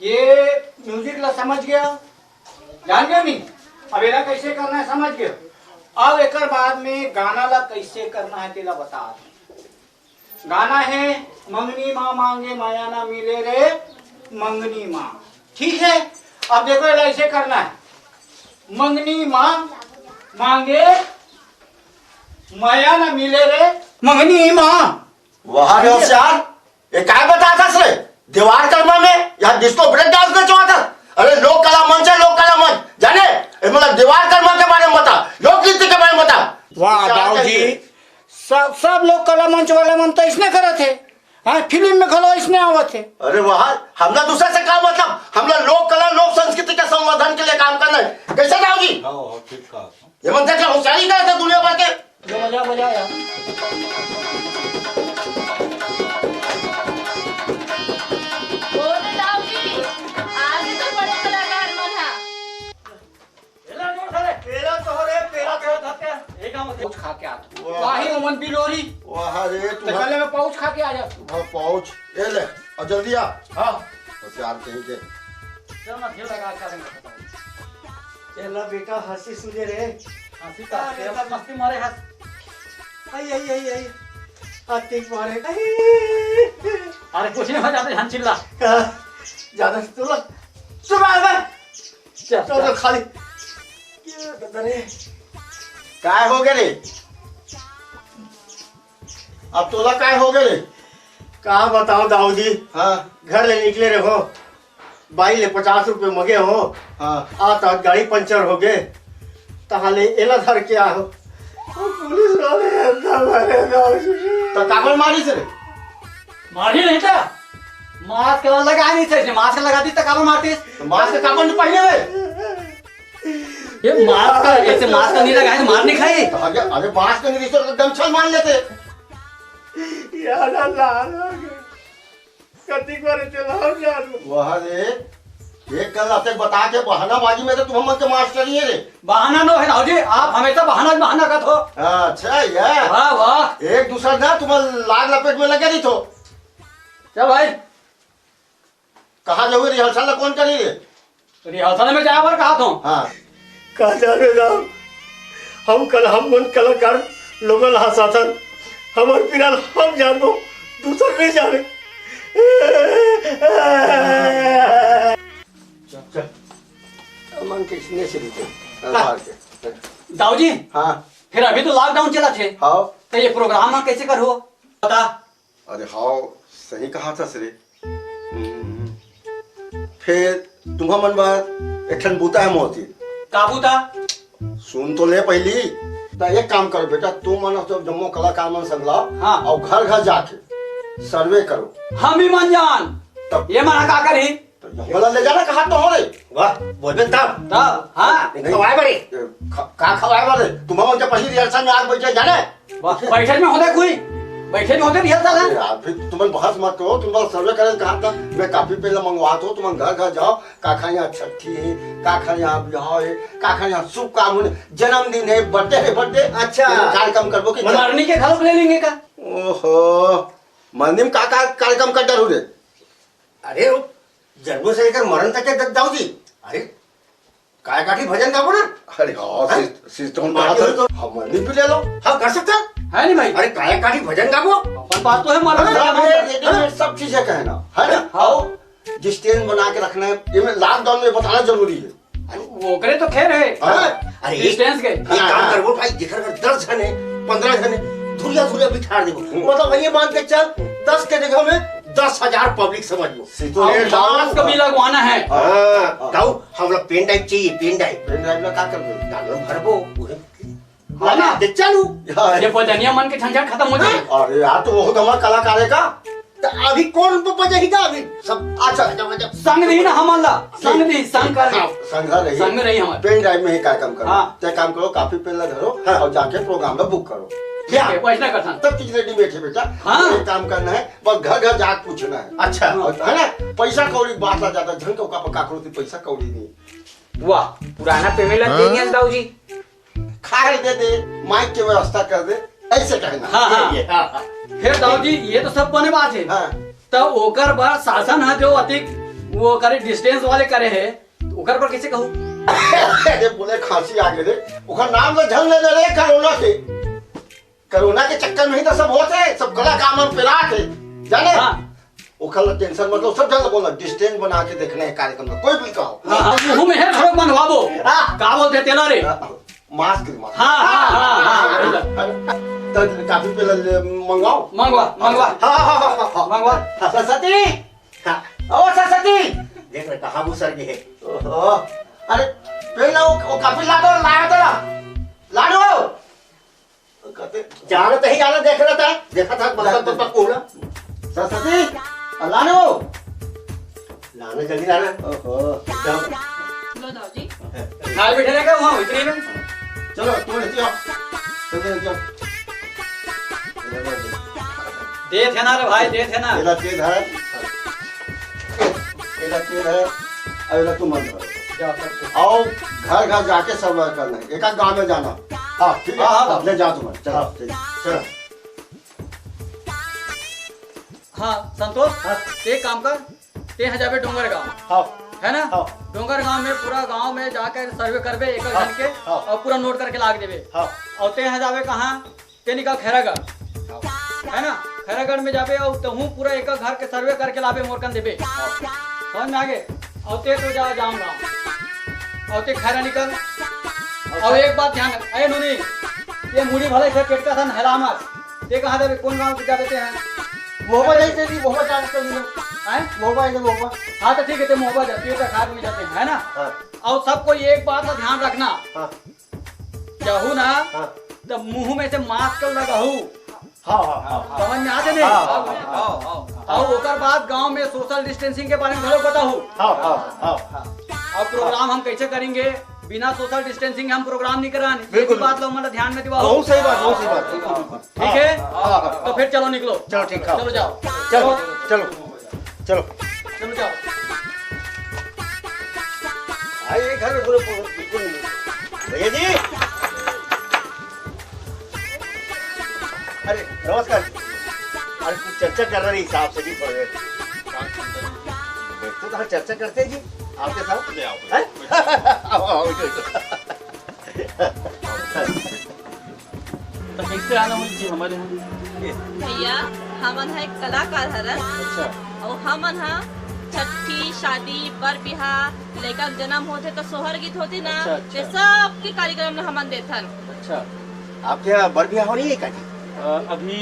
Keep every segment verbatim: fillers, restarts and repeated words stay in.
ये म्यूजिक ला समझ गया, जान गया नहीं? अब एला कैसे करना है, समझ गया। अब एकर बाद में गाना ला कैसे करना है, तेला बता। गाना है, मंगनी माँ मांगे माया ना मिले रे मंगनी माँ। ठीक है, अब देखो, एला ऐसे करना है, मंगनी माँ मांगे माया ना मिले रे मंगनी माँ। वाह रे होशियार, ये काय बताथस रे? दीवार करमा में या डिस्को ब्रेक डांस नचवाथस? अरे, लोक कला मंच है, लोक कला मंच, जाने? ए, मतलब, दीवार करमा के बारे में बता, लोक नृत्य के बारे में बता। वाह, क्या दाऊ जी, कहिए? सब, सब लोक कला मंच वाला मन तो इसने करत हे। हाँ, फिल्म में घलो इसने आवत हे। अरे वाह, हमला दूसरा से का मतलब? हमला लोक कला, लोक संस्कृति के संवर्धन के लिए काम करना है। कैसे दाऊ जी? हाँ, हाँ, ठीक कहा। ये मन देख ला, होशियारी करे थे दुनिया भर के। जो बजा, बजा यार। बोल दाऊ जी, आगे तो बड़े कलाकार मन हा। पेला जोर से रे। पेला तो हो रे, पेला तो। एक काम करते हैं। कुछ खा के आ तू। वाह। वाही ओमन बिलोरी। वाह रे, तो तू गले में पाउच खा के आ जा तू। हाँ, पाउच। ये ले, और जल्दी आ। हाँ। होशियार कहीं के। चल ना, ढेर लगा, अच्छा से खत्म। चला बेटा, हंसी सुने रे। हंसी का, अरे, तेरा मस्ती मारे हंस। आई, आई, आई, आई। हंसी मारे। आई। अरे, कुछ नहीं हो जाता, हम चिल्ला। हाँ, ज्यादा से तोला। सुबह, सुबह। चल, तो, तो चल। खाली। ये पता नहीं। काय हो गए रे? अब तोला काय हो गए रे? का बताओ दाऊ जी? हाँ। घर ले निकले रहो, बाई ले पचास रुपये मगे हो। हाँ। आ तो गाड़ी पंचर हो गए, तहाले एला धर के आहो। पुलिस वाले अंदर मारे दाऊ जी। तो काबर मारिस रे? मारी नहीं था, मास्क लगा नहीं था, इसने मास्क लगा दी तो काबर मारती? तो मास्क काबर नहीं पहने हुए? ये मास्क का, ऐसे मास्क नहीं लगा है तो मार नहीं खाई। तो अरे, अरे मास्क नहीं तो गमछा मान लेते। यार अल्लाह, कतिक बार इतने लाभ जानू। वाह रे, एक कल अतक बता के बहानाबाजी में तो तुम मन के मास्टर ही है रे। बहाना नो है दाऊ जी, आप हमेशा बहाना ही बहाना करत हो। अच्छा यार। वाह, वाह। एक दूसरा ना तुम लाग लपेट में लगे नहीं तो। चल भाई। कहाँ जाओगे? रिहर्सल ला कौन करी रे? रिहर्सल में जाए बर कहा तो। हाँ। का जाने राम, हम कल, हम मन कलाकार लोगन हंसाथन, हमर पीड़ा हम जानबो, दूसर नहीं जाने। चल, चल। मन के इसने से लीजिए, हाँ। बाहर के। दाऊ जी, हाँ। फिर अभी तो लॉकडाउन चला थे। हाँ। तो ये प्रोग्राम हम कैसे करो? बता। अरे हाव, सही कहा था रे। हम्म। फिर तुम्हा मन बर एक ठन बूता है मोती। का बूता? सुन तो ले पहली। तो एक काम करो बेटा, तुम मन तो जम्मो कलाकार मन संग लाओ, हाँ। और घर घर जाके सर्वे करो। हम ही मन जान। तब ये मना का करी? तो ये वाला ले जाना कहा तो हो रे। वाह, बोलबे तब। तब, हाँ। नहीं, खवाए बरे। ए, ख-, का खवाए बरे? तुम मन के पहली रिहर्सल में आज बैठे जाने? वाह, बैठे में होते कोई? बैठे में होते रिहर्सल है? अरे यार, फिर तुम बहस मत करो, तुम लोग सर्वे करें कहा था, मैं काफी पहले मंगवा तो, तुम घर घर जाओ, काखा यहाँ छठी है, काखा यहाँ ब्याह है, काखा यहाँ शुभ काम होने, जन्मदिन है, बर्थडे है, बर्थडे। अच्छा। कार्यक्रम करबो कि मनारनी के घरों ले लेंगे का? ओहो, मनारनी में का, का कार्यक्रम कर डरू रे? अरे, वो जन्मों से लेकर मरण तक के द-, दाऊ जी। अरे, काय काठी भजन गाबो ना? अरे हाँ, हाँ? सिस-, सिस्टम बाकी कहा था। तो हम नहीं भी ले लो। हाँ, कर सकता। है नहीं भाई? अरे, काय काठी भजन गाबो? अपन बात तो है, मालूम अरे, है, हाँ, मालूम है। रेडियो में सब चीजें कहना, है ना? हाँ। आओ, जिस स्टेज बना के रखना है, ये में लॉकडाउन में बताना जरूरी है। अरे, वो करे तो खैर है। हाँ। अरे, डिस्टेंस के। एक काम हाँ। करबो भाई, जेकर घर दस जन है, पन्द्रह जन है, धुरिया धुरिया बिठार देबो। हम्म। मतलब, ये मान के चल, दस के जगह में दस हजार पब्लिक समझ लो। सीधो और ये मास्क भी लगवाना है। हाँ, हाँ। ताऊ, हमरा पेन ड्राइव चाहिए, पेन ड्राइव। पेन ड्राइव में का करबो? गाना भरबो, उहे। हाँ ना? दे चालू। हाँ। ये बजनिया मन के झंझट खत्म हो जाए। अरे यार, तो वो तो हमारा कलाकार है का? तो अभी कौन प-, बजेगा अभी? सब अच्छा। बजा, बजा। संग नहीं ना हमारा, संग नहीं, संग कर। हाँ, संग रही। संग रही हमारे। पेन ड्राइव में ही कार्यक्रम करो। हाँ। ते काम करो, काफी पेन ला धरो हाँ। और जाके प्रोग्राम में बुक करो। ठीक है, वैसना करथन। सब चीज रेडी बैठे बेटा। हाँ। एक काम करना है, बस घर घर जाके पूछना है। अच्छा। और है ना, पैसा कौड़ी बात ला जाता, झन का काकरो से पैसा कौड़ी नहीं। वाह, पुराना पेमेंट ला दे दिया दाऊ जी। खाए दे दे, माइक के व्यवस्था कर दे, ऐसे कहना। हाँ, हाँ। ये, ये, हाँ, हाँ। हे दाऊ जी, ये तो सब बने बात है। हाँ। तो ओकर बर शासन है जो अतिक वो करे डिस्टेंस वाले करे हे, तो ओकर पर कैसे कहूँ? अरे बोले खांसी आ गए रे, ओकर नाम तो झन ले ले रे कोरोना के। कोरोना के चक्कर में ही तो सब होत हे, सब कलाकार मन पेरात हे, जाने? हाँ। ओकर ला टेंशन मतलब सब जन ला बोला, डिस्टेंस बना के देखना है कार्यक्रम में, कोई भी कहो। हाँ, हाँ, मुंह में है थोड़ा मनवाबो। हाँ। का बोलते तेला रे? हाँ, मास्क, मास्क। हाँ, हाँ, हाँ, हाँ, हाँ। तो काफी पहले ले, मंगवाओ। मंगवा, मंगवा। हाँ, हाँ, हाँ, हाँ, हाँ। मंगवा। सरस्वती, हाँ। ओ सरस्वती, देख रहे कहाँ घुसर गए है। ओहो। अरे, पहले वो, वो काफी ला दो, लाया था। ला दो। कहते, जाना तो ही जाना, देख रहा था, देखा था, बस, बस, बस, बस, पूरा। सरस्वती, आ, लाने वो। लाना, जल्दी लाना। ओहो। एकदम। लो दाऊ जी। खाए बैठे रहेगा वहाँ, इतने में। चलो, तुम लेती आओ। चलो, लेती आओ। दे थे ना रे भाई, दे थे ना। ये ला तेज है। ये ला तेज है। अब ये ला तुम बंद करो। जाओ, सब कुछ। आओ, घर घर जाके सब करना है। एक एक गांव में जाना। हाँ, ठीक है? हाँ, हाँ, हाँ। ले जाओ तुम। चलो, हाँ। ठीक है। चलो। हाँ, संतोष, हाँ। ते काम कर, ते यहाँ जाबे डोंगर गांव। हाँ। है ना? हाँ। डोंगर गांव में, पूरा गांव में जाकर सर्वे करबे एक एक हाँ, जन के, हाँ। और पूरा नोट करके लाग देबे। हाँ। और ते यहाँ जाबे कहाँ? ते निकल खैरागढ़। हाँ। है ना? खैरागढ़ में जाबे और तहूँ पूरा एक एक घर के सर्वे करके लाबे, मोर कन देबे। हाँ। समझ में आगे? और ते तो जा जाम गांव। और ते खैरा निकल। और एक बात ध्यान रख, अरे नोनी, ये मुड़ी भले से पेटका था नहला मत। ते कहाँ जाबे, कौन गांव के जाबे ते हैं? महोबा जाइसे जी, महोबा जाना चाहिए। हैं? महोबा है, महोबा। हाँ, तो ठीक है, ते महोबा जाते हो, तो खाद में जाते हैं, है ना? हाँ। और सब कोई एक बात का ध्यान रखना। हाँ। जाहू ना, हाँ। तो मुंह में से मास्क लगाहू। हाँ, हाँ, हाँ, हाँ। समझ में आते नहीं? हाँ, हाँ, हाँ, हाँ। और ओकर बाद गांव में सोशल डिस्टेंसिंग के बारे में घलो बताहू। हाँ, हाँ, हाँ। और प्रोग्राम हम कैसे करेंगे, बिना सोशल डिस्टेंसिंग हम प्रोग्राम नहीं कराने। ये बिल्कुल। बात लो, मतलब, ध्यान में दिवाओ। बहुत सही बात, बहुत सही बात। ठीक है? हाँ, हाँ, हाँ। तो फिर चलो निकलो। चलो, ठीक है। चलो जाओ। चलो, चलो, चलो। चलो जाओ। भाई, ये घर में पूरे, पूरे, बिल्कुल नहीं। भैया जी। अरे, नमस्कार। अरे, कुछ चर्चा कर रहे हिसाब से जी, थोड़े। तो, तो चर्चा करते हैं जी, आपके साथ। ले आओ। हैं? आओ, आओ, बैठो, बैठो। तो कैसे आना हुई जी हमारे यहाँ? भैया, हमन ह एक कलाकार हरन। अच्छा। अउ हमन ह छट्ठी, शादी, बर बिहाव, लइका के जन्म होथे तो सोहर गीत होथे ना, अच्छा, अच्छा। ते सबके कार्यक्रम में हमन देथन। अच्छा। आपके यहाँ बर बिहाव नहीं है का जी? अ, अभी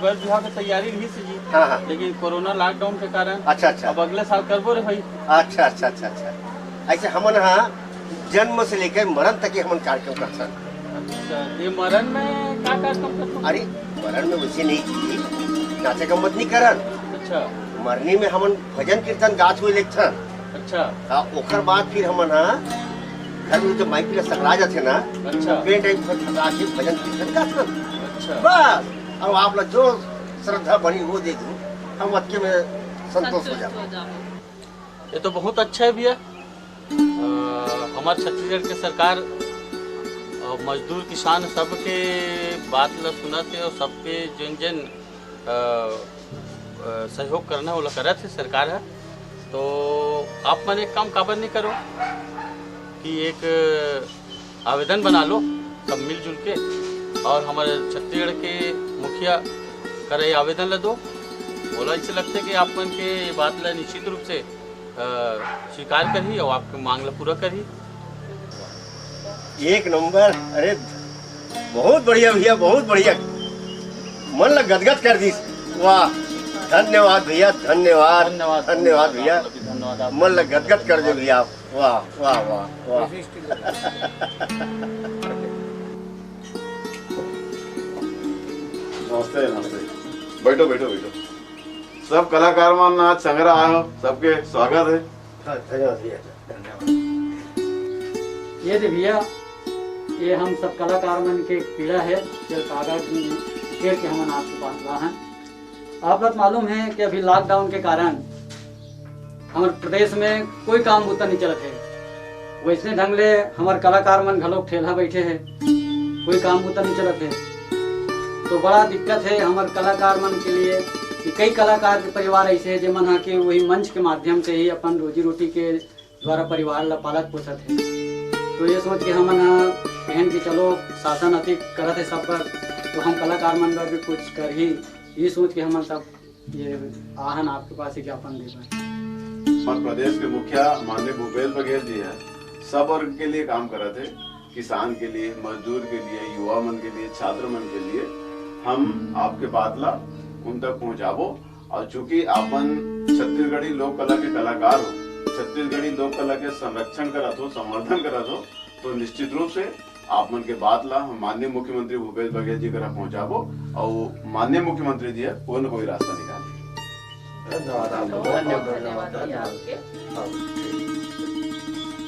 बर बिहाव के तैयारी रही से जी। हाँ, हाँ। लेकिन कोरोना लॉकडाउन के कारण अच्छा, अच्छा। अब अगले साल करबो रे भाई। अच्छा, अच्छा, अच्छा, अच्छा। ऐसे हमन ह जन्म से लेकर मरण तक के हमन कार्यक्रम करथन। अच्छा, ये मरण में का कार्यक्रम करथन? अरे, मरण में वैसे नहीं जी, नाचे का मत नहीं करन। अच्छा। मरनी में हमन भजन कीर्तन गात हुए लेखथन। अच्छा। हाँ, ओकर बाद फिर हमन ह घर में जब माइक ला सकरा जाथे ना, अच्छा। बे टाइम से सकरा के भजन कीर्तन गाथन। अच्छा। बस, अब आप ला जो श्रद्धा बनी वो दे दू, हम अतके में संतोष हो जाबो। ये तो बहुत अच्छा है भैया। अ, हमार छत्तीसगढ़ के सरकार, अ, मजदूर किसान सबके बात ला सुनत हे और सबके जेन जेन, अ, अ, सहयोग करना है, वो ला करत हे सरकार है। तो आप मन एक काम काबर नहीं करो कि एक आवेदन बना लो सब मिलजुल के, और हमारे छत्तीसगढ़ के मुखिया करा ये आवेदन ला दो। बोला, इसे लगता है कि आप मन के ये बात ला निश्चित रूप से, अ, स्वीकार करही और आपके मांग ला पूरा करही। एक नंबर। अरे, बहुत बढ़िया भैया, बहुत बढ़िया। मन ला गदगद कर दीस। वाह, धन्यवाद भैया, धन्यवाद, धन्यवाद, धन्यवाद भैया। आपका भी धन्यवाद, आप मन ला गदगद कर दे भैया। वाह, वाह, वाह, वाह। नमस्ते, नमस्ते। बैठो, बैठो, बैठो। सब कलाकार मन आज संघरा आए हो, सबके स्वागत है। हाँ, धन्यवाद भैया, धन्यवाद। ये दे भैया, ये हम सब कलाकार मन के पीड़ा है, जो कागज में घेर के हमन आपके पास ला हैं। आप लोग मालूम है कि अभी लॉकडाउन के कारण हमर प्रदेश में कोई काम बूता नहीं चलत है। वैसने ढंग ले हमर कलाकार मन घलोक ठेलहा बैठे है, कोई काम बूता नहीं चलत है, तो बड़ा दिक्कत है हमर कलाकार मन के लिए। कई कलाकार के परिवार ऐसे हे, जेमन ह के वही मंच के माध्यम से ही अपन रोजी रोटी के द्वारा परिवार ला पालत पोसत हे। तो ये सोच के हमन ह कहन कि चलो, शासन अति करत हे सब पर, तो हम कलाकार मन बर भी कुछ करही, ये सोच के हमन सब ये आहन आपके पास ही ज्ञापन दे बर। और प्रदेश के मुखिया माननीय भूपेश बघेल जी हैं, सब वर्ग के लिए काम करत हे, किसान के लिए, मजदूर के लिए, युवा मन के लिए, छात्र मन के लिए। हम आपके बात ला उन तक पहुंचाबो। और चूंकि आप मन छत्तीसगढ़ी लोक कला के कलाकार हो, छत्तीसगढ़ी लोक कला के संरक्षण करत हो, संवर्धन करत हो, तो निश्चित रूप से आप मन के बात ला हम माननीय मुख्यमंत्री भूपेश बघेल जी करा पहुंचाबो और माननीय मुख्यमंत्री जी ह कोई न कोई रास्ता निकालही। धन्यवाद आपको, बहुत बहुत धन्यवाद। धन्यवाद भैया आपके। हाँ, ठीक।